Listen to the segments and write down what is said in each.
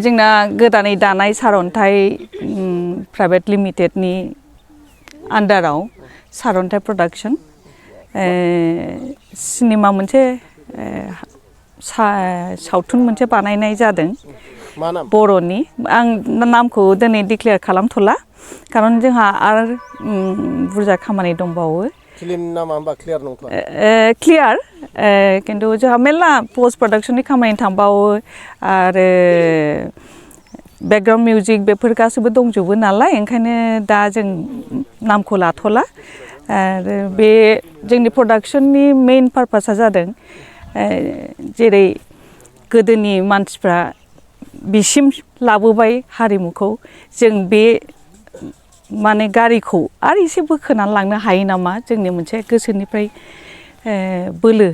जोंना गोदानै दानाय सारन्थाइ प्राइवेट लिमिटेडनि आन्डाराव सारन्थाइ प्रडाक्शन सिनेमा मोनसे सावथुन मोनसे बानायनाय जादों बर'नि आं नामखौ दिनै डिक्लेयार खालामथ'ला खारन जोंहा आरो बुरजा खामानि दंबावो फिल्मनि नामा होमबा क्लियार नंथ'आ क्लियार किन्तु जोंहा मेल्ला पोस्ट प्रडाक्शननि खामानि थांबावो आरो बेकग्राउन्ड मिउजिक बेफोर गासैबो दंजोबो नालाय ओंखायनो दा जों नामखौ लाथ'ला आरो बे जोंनि प्रडाक्शननि मेइन पारपासआ जादों जेरै गोदोनि मानसिफ्रा बिसिम लाबोबाय हारिमुखौ जों बे माने गारिखौ आरो एसे बोखोनानै लांनो हायो नामा जोंनि मोनसे गोसोनिफ्राय बोलो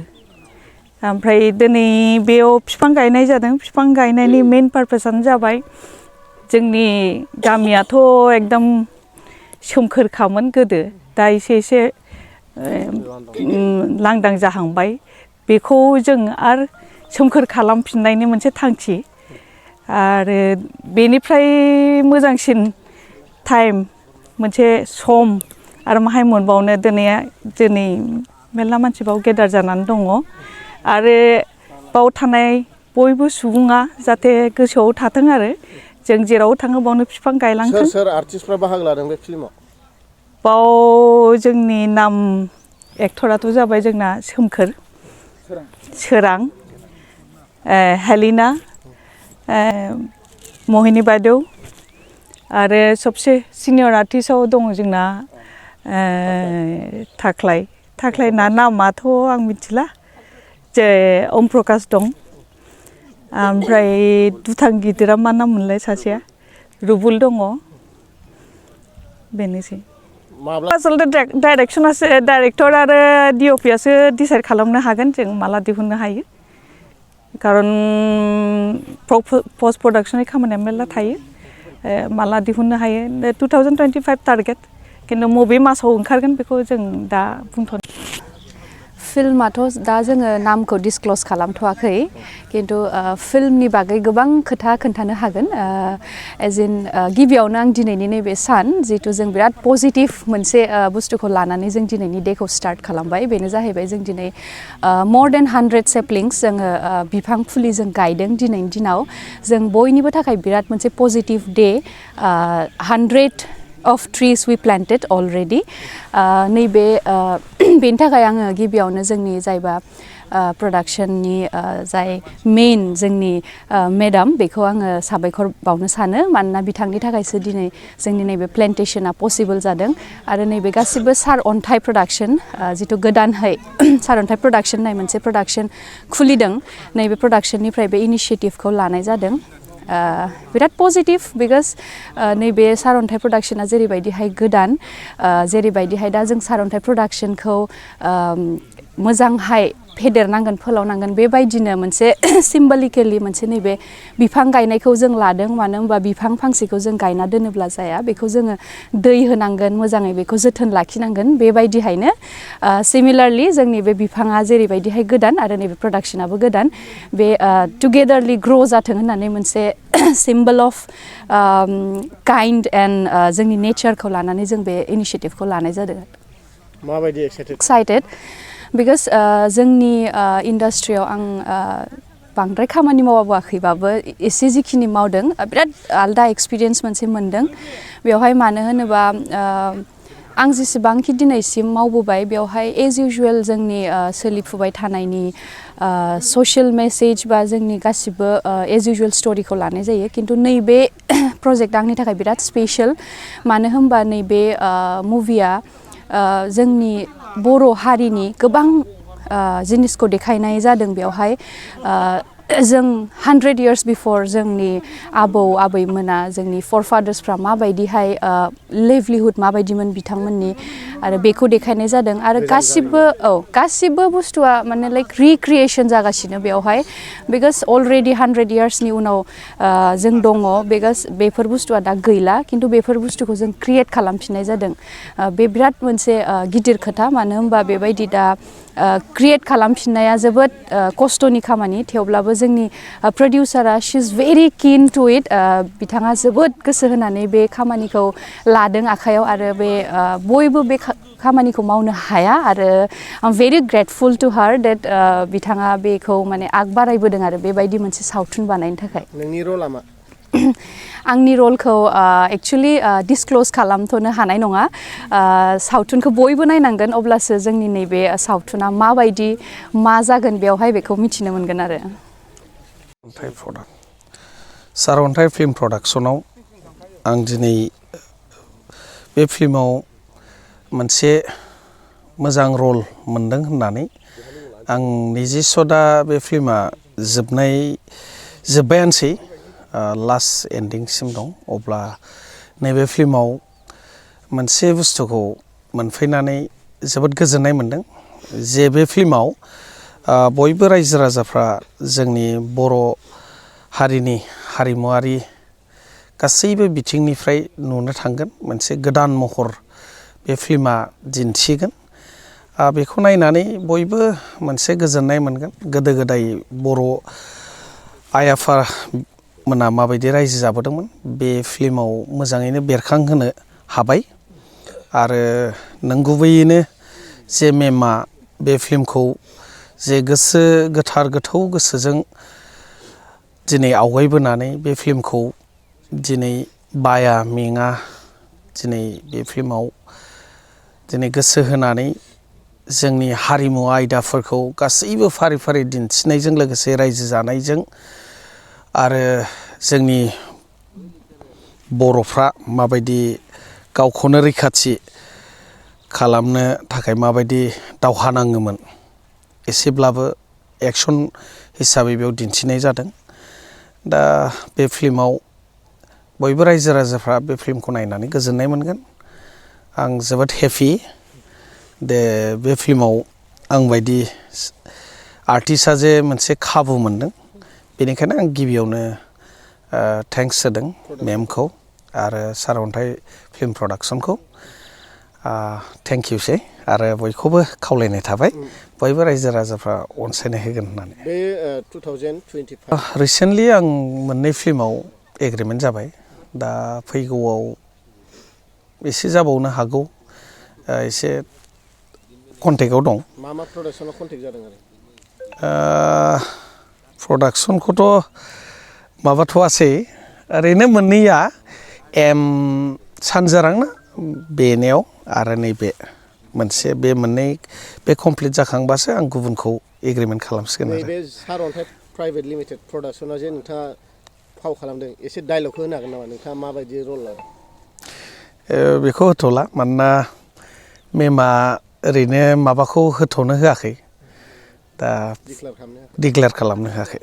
ओमफ्राय दिनै बेयाव बिफां गायनाय जादों बिफां गायनायनि मेइन पारपासआनो जाबाय जोंनि गामियाथ' एकदम सोमखोरखामोन गोदो दा एसे लांदां जाहांबाय बेखौ जों आरो सोमखोर खालामफिननायनि मोनसे थांखि आरो बेनिफ्राय मोजांसिन टाइम मोनसे सम आरो माहाय मोनबावनो दिनै मेल्ला मानसि बाव गेदार जानानै दङ आरो बाव थानाय बयबो सुबुङा जाहाथे गोसोआव थाथों आरो जों जेराव थाङो बावनो बिफां गायलांथों सोर आर्टिस्टफ्रा बाहागो लादों बे फिल्माव बाव जोंनि नाम एक्टराथ' जाबाय जोंना सोरां हेलिना महिनी बायदेव आरो सबसे सिनियर आर्टिस्टआव दङ जोंना थाख्लायना नामाथ' आं मिथिला जे ओम प्रकाश दं ओमफ्राय दुथां गिदिरा मा नाम मोनलाय सासेया रुबुल दङ बेनोसै आसलथे डाइरेक्टर आरो डिअपिआसो डिसाइड खालामनो हागोन जों माला दिहुननो हायो खारन पोस्ट प्रडाक्शननि खामानिया मेल्ला थायो माला दिहुननो हायो 2025 टारगेट किन्तु मबे मासाव ओंखारगोन बेखौ जों दा बुंथ'नो फिल्माथ' दा जोङो नामखौ डिसक्ल'ज खालामथ'वाखै किन्तु फिल्मनि बागै गोबां खोथा खोन्थानो हागोन एज इन गिबियावनो आं दिनैनि नैबे सान जिहेतु जों बिराद पजिटिभ मोनसे बुस्थुखौ लानानै जों दिनैनि डेखौ स्टार्ट खालामबाय बेनो जाहैबाय जों दिनै more than 100 saplings जोङो बिफां फुलि जों गायदों दिनैनि दिनाव जों बयनिबो थाखाय बिराद मोनसे positive day 100 of trees we planted already नैबे बेनि थाखाय आङो गिबियावनो जोंनि जायबा प्रडाक्शननि जाय मेइन जोंनि मेडाम बेखौ आङो साबायखर बावनो सानो मानोना बिथांनि थाखायसो दिनै जोंनि नैबे प्लेन्टेशना पसिबल जादों आरो नैबे गासिबो सारअन्थाइ प्रडाक्शन जिथु गोदानहै सारअन्थाइ प्रडाक्शन होननाय मोनसे प्रडाक्शन खुलिदों नैबे प्रडाक्शननिफ्राय बे इनिशिएटिभखौ लानाय जादों बिराद पजिटिभ बिकज नैबे सारअन्थाइ प्रडाक्शना जेरैबायदिहाय गोदान जेरैबायदिहाय दा जों सारअन्थाइ प्रडाक्शनखौ मोजांहाय फेदेरनांगोन फोलावनांगोन बेबायदिनो मोनसे सिम्बलिकेलि मोनसे नैबे बिफां गायनायखौ जों लादों मानो होनबा बिफां फांसेखौ जों गायना दोनोब्ला जाया बेखौ जोङो दै होनांगोन मोजाङै बेखौ जोथोन लाखिनांगोन बेबायदिहायनो सिमिलारलि जोंनि बे बिफाङा जेरैबायदिहाय गोदान आरो नैबे प्रडाक्शनाबो गोदान बे टुगेदारलि ग्र' जाथों होननानै मोनसे सिम्बल अफ काइन्ड एन्ड जोंनि नेचारखौ लानानै जों बे इनिशिएटिभखौ लानाय जादों माबायदि एक्साइटेड बिकज जोंनि इन्डास्ट्रियाव आं बांद्राय खामानि मावाखैबाबो एसे जिखिनि मावदों बिराद आलदा एक्सपिरियेन्स मोनसे मोनदों बेवहाय मानो होनोबा आं जेसेबांखि दिनैसिम मावबोबाय बेवहाय एज इउजुवेल जोंनि सोलिफुबाय थानायनि ससियेल मेसेज बा जोंनि गासिबो एज इउजुवेल स्टोरीखौ लानाय जायो किन्तु नैबे प्रजेक्ट आंनि थाखाय बिराद स्पेशल मानो होनबा नैबे मुभिया जोंनि बर' हारिनि गोबां जिनिसखौ देखायनाय जादों बेवहाय जों 100 years बिफर जोंनि आबौ आबैमोना जोंनि फरफादार्सफ्रा माबायदिहाय लिभलिहुड माबायदिमोन बिथांमोननि आरो बेखौ देखायनाय जादों आरो गासिबो बुस्थुआ माने लाइक रिक्रिएशन जागासिनो बेवहाय बिकज अलरेडि 100 yearsनि उनाव जों दङ बिकज बेफोर बुस्थुआ दा गैला किन्तु बेफोर बुस्थुखौ जों क्रिएट खालामफिननाय जादों बे बिराद मोनसे गिदिर खोथा मानो होनबा बेबायदि दा क्रिएट खालामफिननाया जोबोद खस्थ'नि खामानि थेवब्लाबो जोंनि प्रडिउसारा शी इज भेरि किन टु इट बिथाङा जोबोद गोसो होनानै बे खामानिखौ लादों आखायाव आरो बे बयबो बे खामानिखौ मावनो हाया आरो I am very grateful to her date बिथाङा बेखौ माने आग बारायबोदों आरो बेबायदि मोनसे सावथुन बानायनो थाखाय नोंनि रला मा आंनि रलखौ एक्चुअलि डिसक्ल'ज खालामथ'नो हानाय नङा सावथुनखौ बयबो नायनांगोन अब्लासो जोंनि नैबे सावथुना माबायदि मा जागोन बेवहाय बेखौ मिथिनो मोनगोन आरो सारअन्थाइ फिल्म प्रडाक्सनाव आं दिनै बे फिल्माव मोनसे मोजां रल मोनदों होननानै आं निजेस्व दा बे फिल्मा जोब्बायानोसै लास्ट एन्डिंसिम दं अब्ला नैबे फिल्माव मोनसे बुस्थुखौ मोनफैनानै जोबोद गोजोननाय मोनदों जे बे फिल्माव बयबो रायजो राजाफ्रा जोंनि बर' हारिनि हारिमुवारि गासैबो बिथिंनिफ्राय नुनो थांगोन मोनसे गोदान महर बे फिल्मा दिन्थिगोन बेखौ नायनानै बयबो मोनसे गोजोननाय मोनगोन गोदो गोदाय बर' आइ आफा मोना माबायदि रायजो जाबोदोंमोन बे फिल्माव मोजाङैनो बेरखांहोनो हाबाय आरो नंगुबैयैनो जे मेमआ बे फिल्मखौ जे गोसो गोथार गोथौ गोसोजों दिनै आवगायबोनानै बे फिल्मखौ दिनै बाया मेङा दिनै बे फिल्माव दिनै गोसो होनानै जोंनि हारिमु आयदाफोरखौ गासैबो फारि फारि दिन्थिनायजों लोगोसे रायजो जानायजों आरो जोंनि बर'फ्रा माबायदि गावखौनो रैखाथि खालामनो थाखाय माबायदि दावहा नाङोमोन एसेब्लाबो एक्सन हिसाबै बेयाव दिन्थिनाय जादों दा बे फिल्माव बयबो रायजो राजाफ्रा बे फिल्मखौ नायनानै गोजोननाय मोनगोन आं जोबोद हेपि बे फिल्माव आंबायदि आर्टिस्टआ जे मोनसे खाबु मोनदों बेनिखायनो आं गिबियावनो थेंक्स होदों मेमखौ आरो सारअन्थाइ फिल्म प्रडाक्सनखौ थेंक इउसै आरो बयखौबो खावलायनाय थाबाय बयबो रायजो राजाफ्रा अनसायनाय होगोन होननानै बे 2025 रिसेन्टलि आं मोननै फिल्माव एग्रिमेन्ट जाबाय दा फैगौआव एसे जाबावनो हागौ एसे कन्टेक्टआव दं मा प्रडाक्सनाव कन्टेक्ट जादों आरो प्रडाक्सनखौथ' माबाथ'वासै ओरैनो मोननैया सानजारां ना बेनियाव आरो नैबे मोनसे बे मोननै बे कमप्लिट जाखांबासो आं गुबुनखौ एग्रिमेन्ट खालामसिगोन आरो नैबे सारअन्थाइ प्राइभेट लिमिटेड प्रडाक्सना जे नोंथाङा फाव खालामदों एसे डायलगखौ होनो हागोन नामा नोंथाङा माबायदि रल लादों बेखौ होथ'ला मानोना मेमआ ओरैनो माबाखौ होथ'नो होआखै दा डिक्लेयार खालामनो होआखै